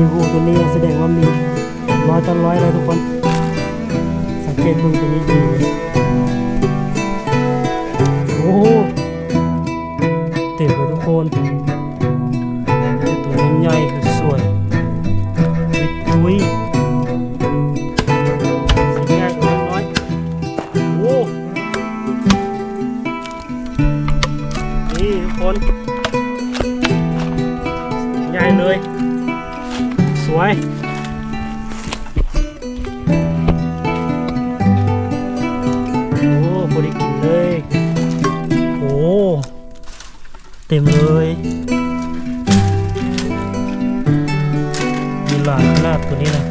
ໂອ້ ຕົວນີ້ສະແດງວ່າມີຮ້ອຍຕໍ່ຮ້ອຍເລີຍທຸກຄົນ ສັງເກດເບິ່ງຕົວນີ້ດີເລີຍ. ໂອ້ ເຕັມເລີຍທຸກຄົນ ຕົວໃຫຍ່ໆ ສວຍໆ ຕຸ້ຍໆ ສີໃຫຍ່ຕົວນ້ອຍ. ໂອ້ ນີ້ທຸກຄົນ ໃຫຍ່ເລີຍ ສວຍ. ໂອ້ ພໍໄດ້ກິນເລີຍ. ໂອ້ ເຕັມເລີຍ ມີຫຼາຍຂະໜາດຕົວນີ້ນະ.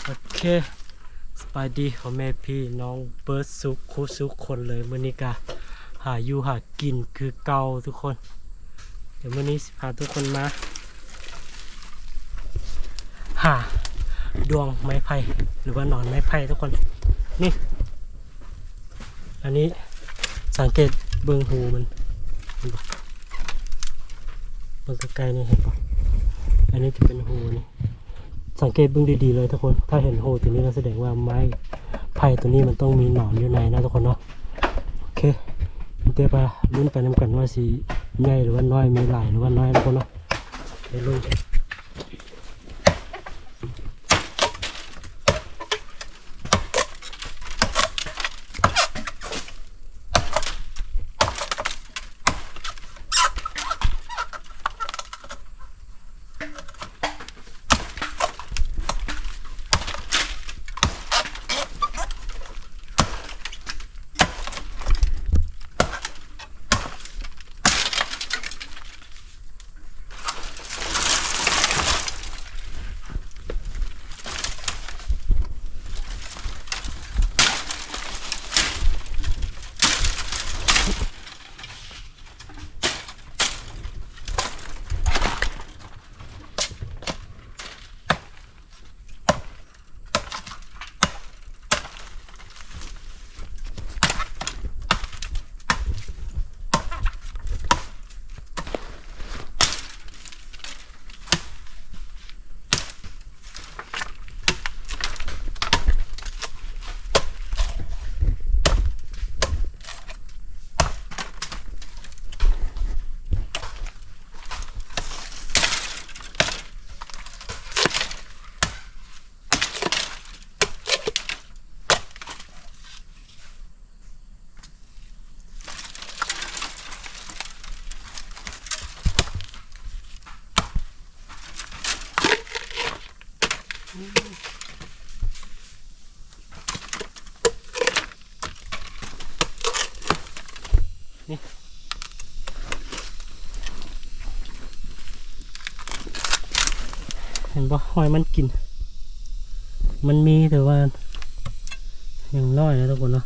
ໂອເຄ ສະບາຍດີພໍ່ແມ່ພີ່ນ້ອງເບິດສູ່ຄູ່ສູ່ຄົນເລີຍ. ມື້ນີ້ກະຫາຢູ່ຫາກິນຄືເກົ່າທຸກຄົນ. ດຽວມື້ນີ້ຊິພາທຸກຄົນມາຫາດ້ວງໄມ້ໄຜ່ ຫຼືວ່າໜອນໄມ້ໄຜ່ທຸກຄົນ. ນີ້ ອັນນີ້ສັງເກດເບິ່ງຮູມັນ ເຫັນບໍ່? ເບິ່ງໃກ້ໆນີ້ ເຫັນບໍ່? ອັນນີ້ຈະເປັນຮູນີ້. ສັງເກດເບິ່ງດີໆເລີຍທຸກຄົນ ຖ້າເຫັນຮູຕົວນີ້ແລ້ວສະແດງວ່າໄມ້ໄຜ່ຕົວນີ້ມັນຕ້ອງມີໜອນຢູ່ໃນນະທຸກຄົນເນາະ. ໂອເຄ ດຽວມາລຸ້ນໄປນຳກັນວ່າຊິໃຫຍ່ຫຼືວ່ານ້ອຍ ມີຫຼາຍຫຼືວ່ານ້ອຍທຸກຄົນເນາະ. ໄປລຸ້ນ. ນີ້ ເຫັນບໍ່? ຮອຍມັນກິນ ມັນມີ ແຕ່ວ່າຍັງນ້ອຍນະທຸກຄົນເນາະ.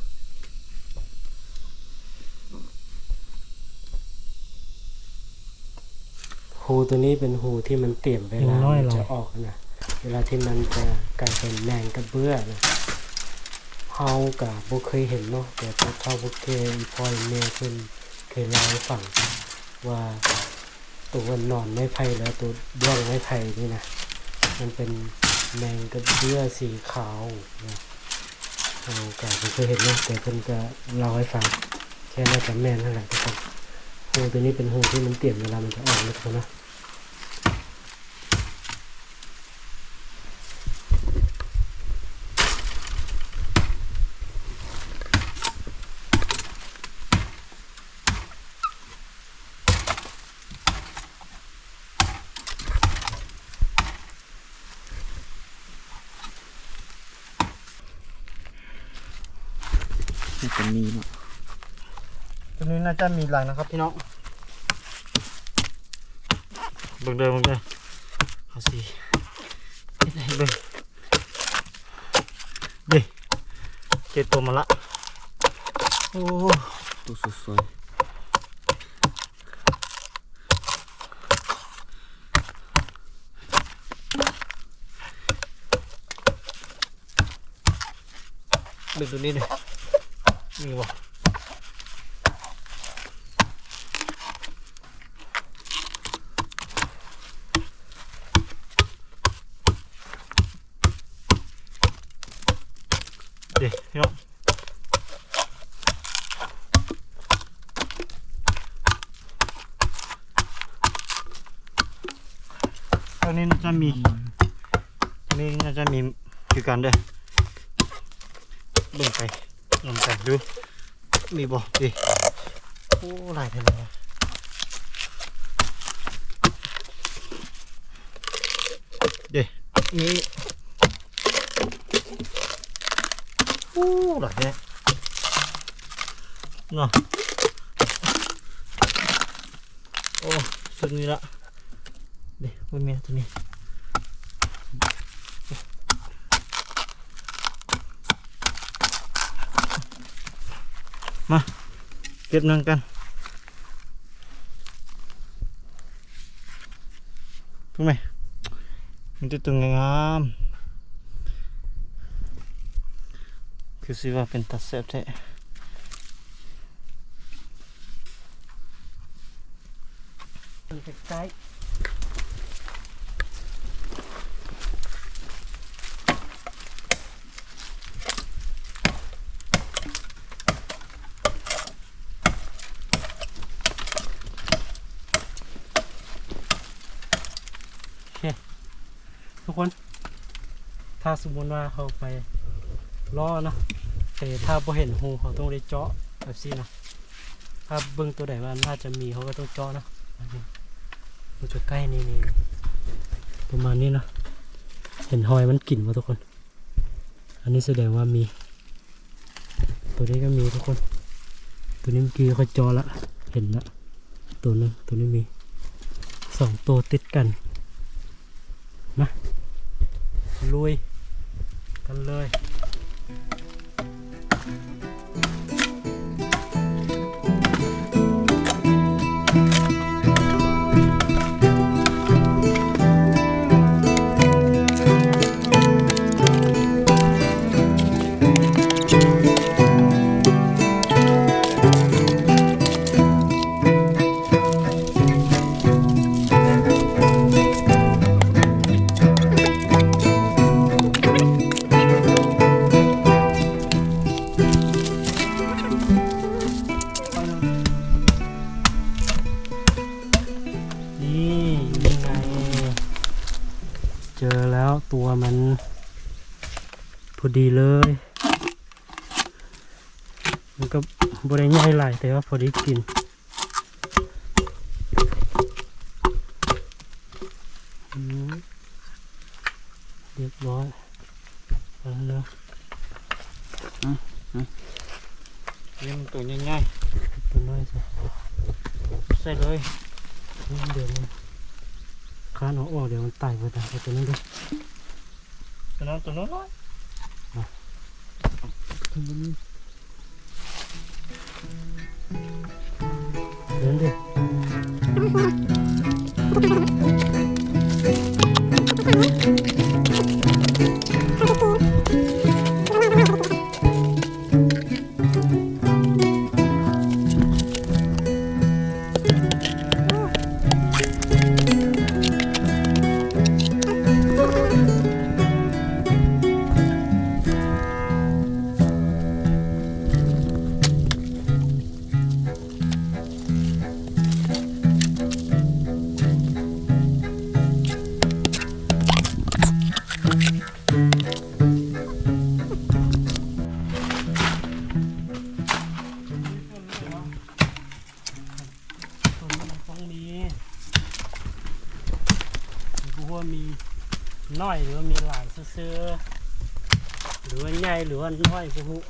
ຮູຕົວນີ້ເປັນຮູທີ່ມັນຕຽມເວລາມັນຈະອອກນະ ເວລາທີ່ມັນຈະກາຍເປັນແມງກະເບື້ອນະ. ເຮົາກະບໍ່ເຄີຍເຫັນເນາະ ແຕ່ຜູ້ເຖົ້າຜູ້ແກ່ ອີ່ພໍ່ອີ່ແມ່ເພິ່ນເຄີຍເລົ່າໃຫ້ຟັງວ່າ ໂຕອັນໜອນໄມ້ໄຜ່ ແລະ ໂຕດ້ວງໄມ້ໄຜ່ນີ້ນະ ມັນເປັນແມງກະເບື້ອສີຂາວນະ. ເຮົາກະບໍ່ເຄີຍເຫັນເນາະ ແຕ່ເພິ່ນກະເລົ່າໃຫ້ຟັງ ແຄ່ນັ້ນກະແມ່ນຫັ້ນແຫຼະທຸກຄົນ. ຮູໂຕນີ້ເປັນຮູທີ່ມັນຕຽມເວລາມັນຈະອອກເລີຍທຸກຄົນເນາະ. ໜ້າຈະມີເນາະ ຕົວນີ້ໜ້າຈະມີຫຼາຍນະຄັບພີ່ນ້ອງ. ເບິ່ງເດີ ເບິ່ງເດີ ເອົາຊິເຮັດໃຫ້ເບິ່ງ. ເດ້ ເຈໂຕມາລະ. ໂອ້ ໂຕສວຍໆ ເບິ່ງໂຕນີ້ເດ້ ມີບໍ່? ເດ້ ພີ່ນ້ອງ ອັນນີ້ໜ້າຈະມີ ອັນນີ້ໜ້າຈະມີຄືກັນເດີ້ ເບິ່ງໄປນຳກັນຢູ່. ມີບໍ່? ເດ້ ໂອ້ ຫຼາຍແທ້ເນາະ ເດ້ ມີ ໂອ້ ຫຼາຍແທ້ເນາະ ໂອ້ ຊຸດນີ້ລະ ເດ້ ໂອ້ຍ ແມ່ ໂຕນີ້ ມາ ເກັບນຳກັນ ເບິ່ງແມະ ມີແຕ່ໂຕງາມໆ ຄືຊິວ່າເປັນຕາແຊບແທ້. ເບິ່ງໃກ້ໆ ໂອເຄ ທຸກຄົນ ຖ້າສົມມຸດວ່າເຮົາໄປເລາະນະ ແຕ່ຖ້າບໍ່ເຫັນຮູ ເຮົາຕ້ອງໄດ້ເຈາະແບບຊີ້ນະ. ຖ້າເບິ່ງໂຕໃດວ່າໜ້າຈະມີ ເຮົາກໍຕ້ອງເຈາະນະ. ມັນຈະໃກ້ນີ້ ນີ້ ປະມານນີ້ນະ. ເຫັນຮອຍມັນກິນບໍ່ທຸກຄົນ? ອັນນີ້ສະແດງວ່າມີ. ໂຕນີ້ກໍມີທຸກຄົນ. ໂຕນີ້ເມື່ອກີ້ຂ້ອຍເຈາະລະ ເຫັນລະ ໂຕໜຶ່ງ. ໂຕນີ້ມີສອງໂຕຕິດກັນ. ມາ ລຸຍກັນເລີຍ. ນີ້ ນີ້ໄງ ເຈີແລ້ວ ຕົວມັນພໍດີເລີຍ. ມັນກໍບໍ່ໄດ້ໃຫຍ່ຫຼາຍ ແຕ່ວ່າພໍດີກິນ. ອືມ ຮຽບຮ້ອຍ ເອົາເລີຍ. ອືມ ອືມ ນີ້ມັນໂຕໃຫຍ່ໆ ໂຕນ້ອຍຊະ ໃສ່ເລີຍ. ນີ້ ດຽວມັນຄານເອົາອອກ ດຽວມັນຕາຍເບິດນະ. ເອົາໂຕນັ້ນເດີ້ ໂຕນັ້ນ ໂຕນ້ອຍໆ ອະ ໂຕນີ້ ເດີນເດ້. ຕົ້ນມັນຕ້ອງມີ ບໍ່ຮູ້ວ່າມີໜ້ອຍ ຫຼືວ່າມີຫຼາຍຊື່ໆ ຫຼືວ່າໃຫຍ່ ຫຼືວ່ານ້ອຍ ບໍ່ຮູ້.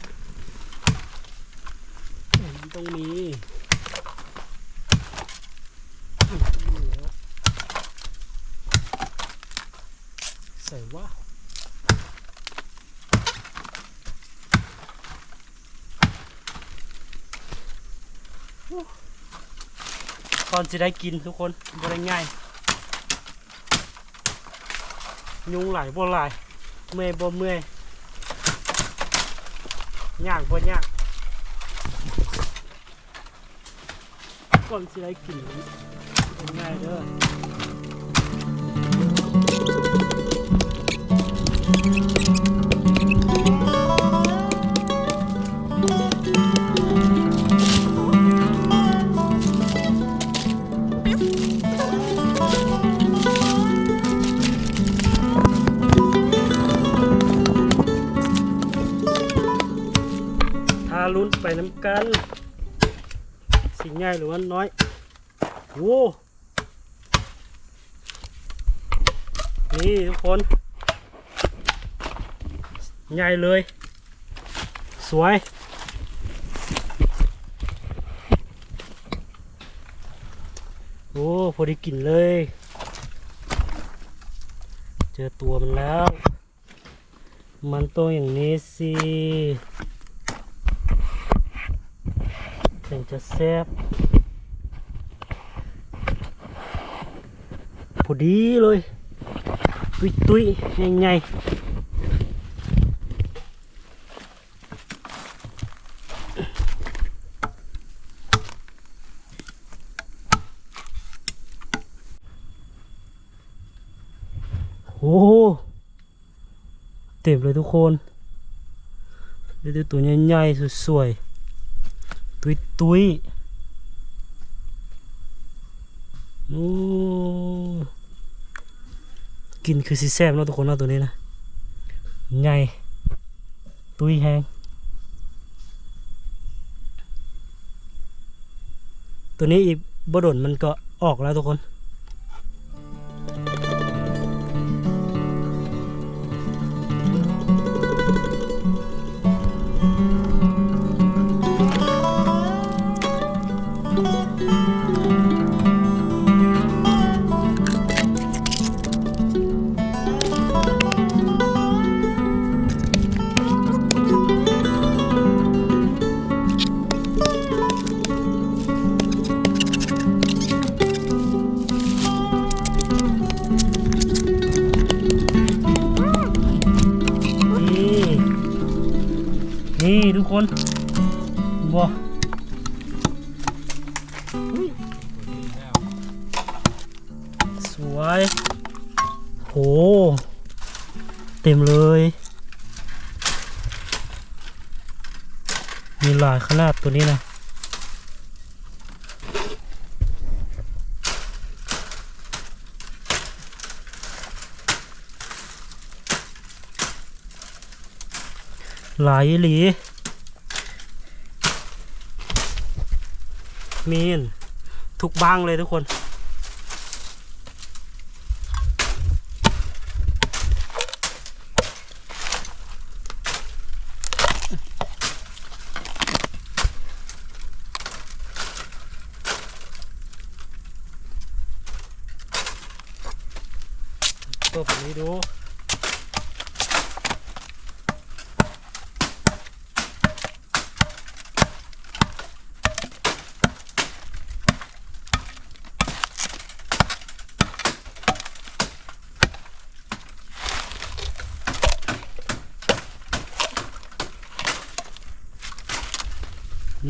ມັນຕ້ອງມີ ໃສວະ? ກ່ອນຊິໄດ້ກິນທຸກຄົນ ບໍ່ໄດ້ງ່າຍ. ຍຸງຫຼາຍບໍ່ຫຼາຍ ເມື່ອຍບໍ່ເມື່ອຍ ຍາກບໍ່ຍາກ. ກ່ອນຊິໄດ້ກິນ ເປັນໄງເດີ. ຖ້າລຸ້ນໄປນຳກັນ ຊິໃຫຍ່ຫຼືວ່ານ້ອຍ. ໂອ້ ນີ້ທຸກຄົນ ໃຫຍ່ເລີຍ ສວຍ. ໂອ້ ພໍດີກິນເລີຍ ເຈີຕົວມັນແລ້ວ. ມັນຕ້ອງຢ່າງນີ້ຊິ ເຖິງຈະແຊບ. ພໍດີເລີຍ ຕຸ້ຍໆ ໃຫຍ່ໆ. ໂອ້ ເຕັມເລີຍທຸກຄົນ ໄດ້ແຕ່ຕົວໃຫຍ່ໆ ສວຍໆ ຕຸ້ຍໆ. ໂອ້ ກິນຄືຊິແຊບເນາະທຸກຄົນເນາະ ຕົວນີ້ນະ ໃຫຍ່ ຕຸ້ຍແຮງ. ຕົວນີ້ອີກບໍ່ດົນມັນກໍອອກແລ້ວທຸກຄົນ. ນີ້ ນີ້ທຸກຄົນ ເຫັນບໍ່? ອຸ້ຍ ສວຍ ໂຫ ເຕັມເລີຍ ມີຫຼາຍຂະໜາດຕົວນີ້ນະ. ຫຼາຍອີ່ຫຼີ ມີທຸກບ້າງເລີຍທຸກຄົນ. ເປີດແບບນີ້ດູ.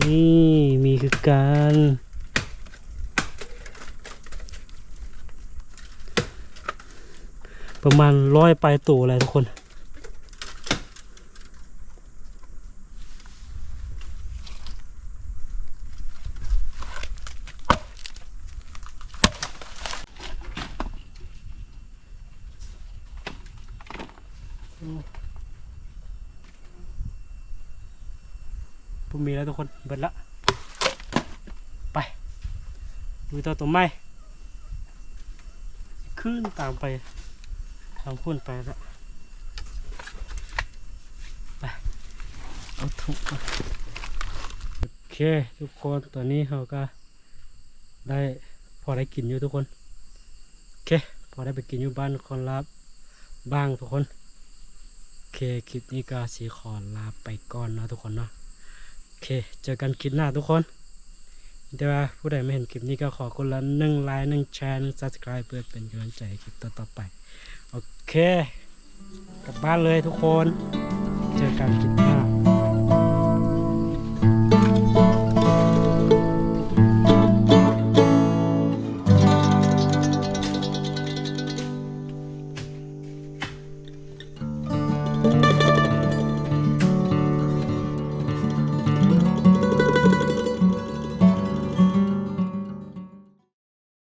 ນີ້ ມີຄືກັນ ປະມານຮ້ອຍປາຍໂຕແຫຼະທຸກຄົນ. ບໍ່ມີແລ້ວທຸກຄົນ ເບິດລະ. ໄປ ລຸຍຕໍ່ຕົວໃໝ່ ຂຶ້ນຕາມໄປ ທາງພຸ້ນໄປລະ. ໄປ ເອົາທຸກ ໂອເຄທຸກຄົນ ຕອນນີ້ເຮົາກະໄດ້ ພໍໄດ້ກິນຢູ່ທຸກຄົນ. ໂອເຄ ພໍໄດ້ໄປກິນຢູ່ບ້ານຄອນລາບບ້າງທຸກຄົນ. ໂອເຄ ຄລິບນີ້ກະຊິຂໍລາໄປກ່ອນເນາະທຸກຄົນເນາະ. ໂອເຄ ເຈີກັນຄລິບໜ້າທຸກຄົນ. ແຕ່ວ່າຜູ້ໃດມາເຫັນຄລິບນີ້ກໍຂໍຄົນລະໜຶ່ງໄລຄ໌ ໜຶ່ງແຊຣ ໜຶ່ງຊັບສະໄຄຣບ ເພື່ອເປັນກຳລັງໃຈໃຫ້ຄລິບຕໍ່ໆໄປ. ໂອເຄ ກັບບ້ານເລີຍທຸກຄົນ ເຈີກັນຄລິບໜ້າ